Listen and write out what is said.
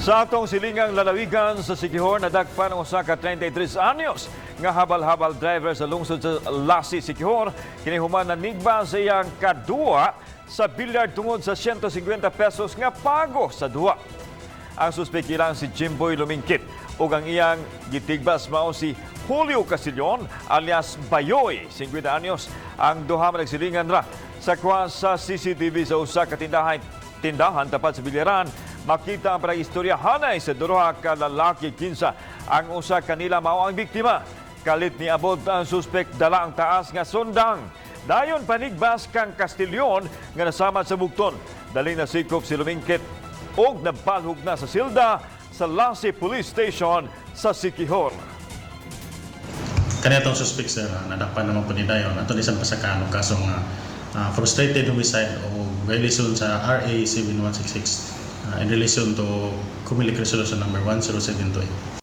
Sa atong silingang lalawigan, sa Siquijor, nadakpan ang usa ka 33 anyos nga habal-habal driver sa lungsod sa Lasi, Siquijor. Kini human nanigba sa iyang kaduwa sa bilyar tungod sa 150 pesos nga pago sa duwa. Ang suspek ilang si Jimboy Lumingkit ug ang iyang gitigbas mao si Julio Casillon alias Bayoy, 50 anyos. Ang duha nagsilingan ra sa kuha sa CCTV sa usa ka tindahan tapat sa bilyaran. Makita ang istorya hanay sa duha ka lalaki, kinsa ang usa kanila mao ang biktima. Kalit niabot ang suspek dala ang taas nga sundang. Dayon panigbas kang Castillon nga nasamad sa bugton. Dali nasikop si Lumingkit og nabalhog na sa silda sa Lasi Police Station sa Siquijor. Kani atong suspect, sir, nadakpan naman po ni dayon ato isang pasakaan og kaso nga frustrated homicide o violation sa RA 7166 in relation to Comelec Resolution number 10728.